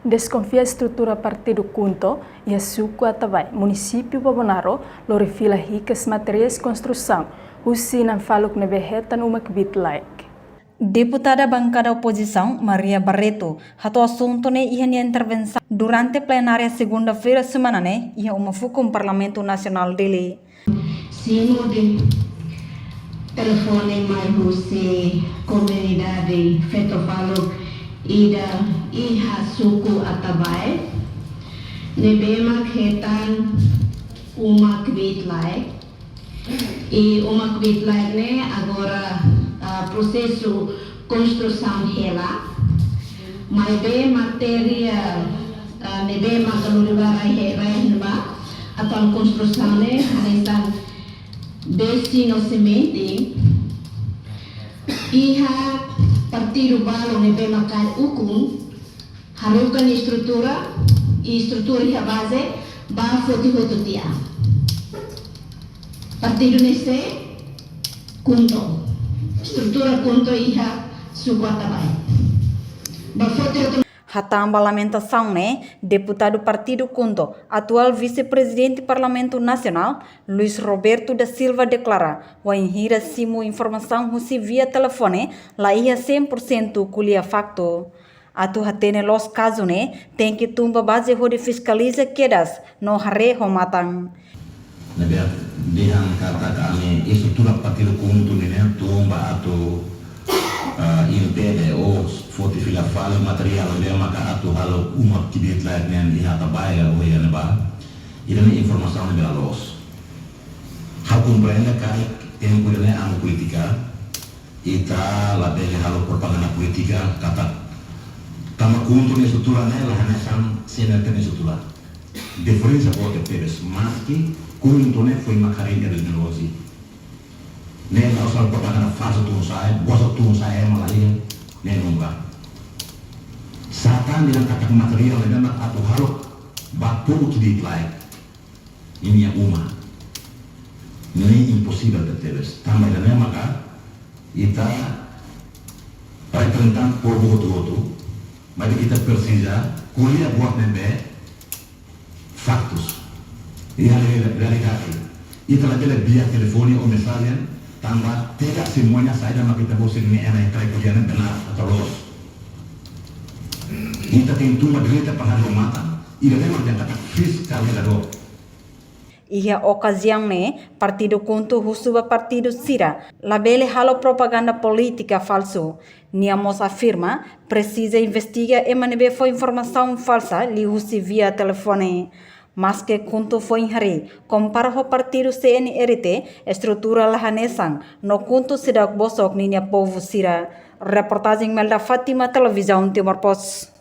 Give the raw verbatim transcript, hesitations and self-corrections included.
Deskonfia estrutura partidu KHUNTO iha suku Atabae, munisípiu Bobonaro, lori fila hikas materiais konstrusaun husi na'an faluk ne'ebé hetan uma kbiit-laek. Deputada bankada opozisaun, Maria Barreto, hato'o asuntu ne'e iha nia intervensaun durante plenária segunda-feira semana ne'e iha uma fukun Parlamentu Nasionál Dili. Simu de'it telefone mai husi komunidade feto faluk ida iha suku Atabae, ne'ebé mak hetan uma kbiit-laek. I uma kbiit-laek ne'e agora, ah, prosesu konstrusaun hela. Maibé materiál, ah, ne'ebé maka lori ba rai he-, rai ne'ebá atu halo konstrusaun ne'e hanesan besi no simente. Iha partidu balu ne'ebé mak kaer ukun, haruka nia estrutura, i estrutura iha baze ba foti hotu tiha. Partidu ne'e sé? KHUNTO. Estrutura KHUNTO iha suku Atabae. Ba foti hotu. Hatán ba lamentasaun ne'e, deputadu partidu KHUNTO, atuál vise-prezidente Parlamentu Nasionál, Luis Roberto da Silva, deklara, wainhira simu informasaun husi via telefone, la iha cem por cento ko'alia faktu. Atu hatene loos kazu ne'e, tenke tun ba baze hodi fiskaliza kedas no haree ho matan. Ne'ebé dehan katak ami estrutura partidu KHUNTO nian ne'e tun ba atu, ah, impede ou foti fila fali materiál ne'ebé maka atu halo uma kbiit-laek nian iha Atabae ou iha ne'ebá. Ida-ne'e informasaun ne'ebé la loos. Ha'u komprende katak tempu ida-ne'e anu polítika, ita labele halo propaganda polítika katak tanba KHUNTO nia estrutura ne'e la hanesan CNRT nia estrutura. Diferensa boot tebes, maski KHUNTO ne'e foin mak harii iha dois mil e onze. Ne'e la'ós halo propaganda falsu tun sa'e, bosok tun sa'e, ema la iha, ne'e nunka. Sá tan dehan katak materiál ne'ebé mak atu halo ba povu kbiit-laek ninia uma. Ne'e imposivel tebes. Tanba ida-ne'e maka ita reprezentante povu hotu-hotu, maibé ita presiza ko'alia buat ne'ebé faktus. Iha real-, realidade. Ita labele via telefone ou mensajen, tanba tidak semuanya saida mak ita husik ne'e ema ita ko'alia ne'e benar atau loos. Ita tenke tun ba direta para haree ho matan. Ida-ne'e mak dehan katak fiskalizadór. Iha okaziaun ne'e, partidu KHUNTO husu ba partidu sira labele halo propaganda polítika falsu. Nia mós afirma, presiza investiga ema ne'ebé fó informasaun falsa liuhusi via telefone. Maske KHUNTO foin harii, kompara ho partidu CNRT, estrutura la hanesan, no KHUNTO seidauk bosok ninia povu sira. Reportajen Melda Fátima, Televizaun Timor Post.